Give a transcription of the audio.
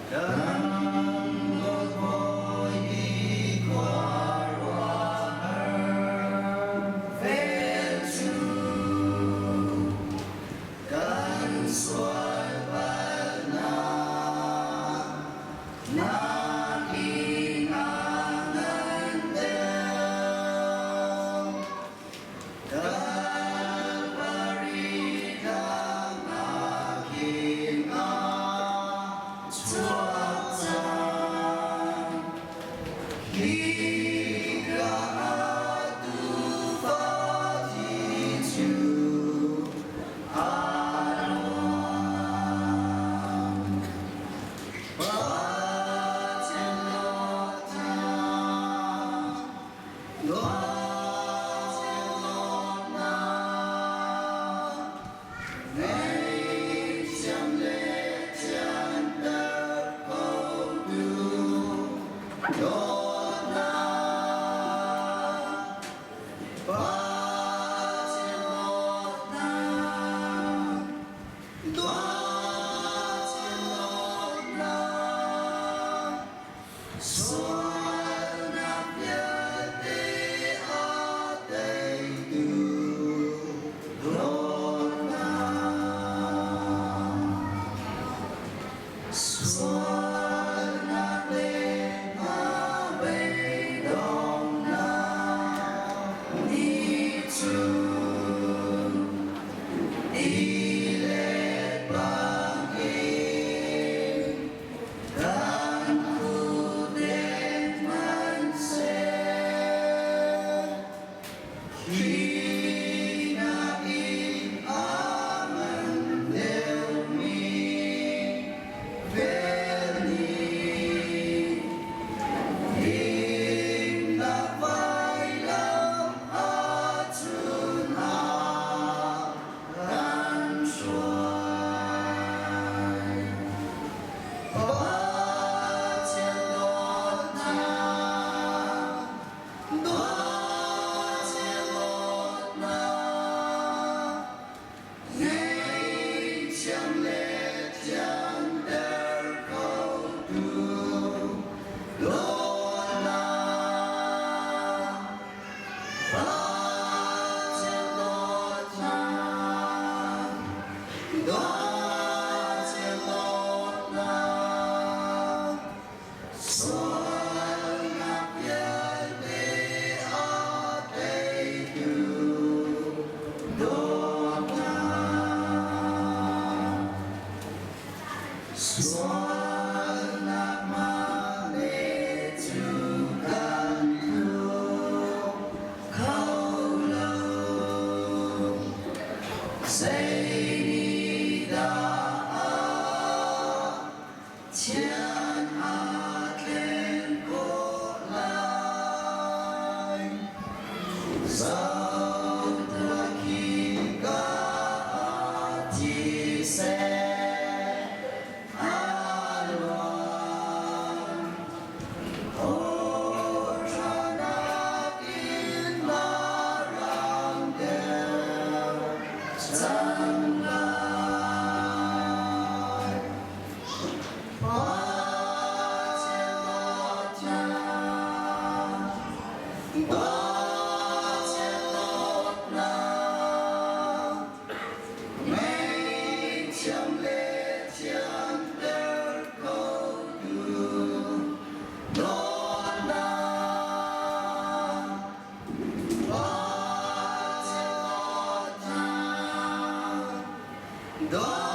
Kan dawt bawi i khuaruahhar vel cu kan sual palhnak nakin a ngan deuh. Kalvari tlang ah khin a chuak cang. Khika ah tuufa thi cu a luang. Pathian dawtnak Ngaihthiam le thianter khotu dawtnak Pathian dawtnak Pathian dawtnak Sualnak vialte a teitu dawtnak. Sualnak le hmabeidonghnak ni cu ti le bangin Kan kuten hmanhseh khi nakin a ngan deuhmi vel nih himnak vailam a chunah kan hruai. Pathian dawtnak, Pathian dawtnak, ngaihthiam le thianter khotu dawtnak. Pathian dawtnak, dawtnak dawtnak, sualnak vialte a teitu dawtnak. Sualnak mah le cu kan tluk kho lo. Zei dah a thian aa tlen khawh lai? Zohtuah khika ah thisen a luang. Awṭhanak in marang deuh cang lai. Pathian dawtnak, Pathian dawtnak, ngaihthiam le thianter khotu dawtnak. Pathian dawtnak, dawtnak.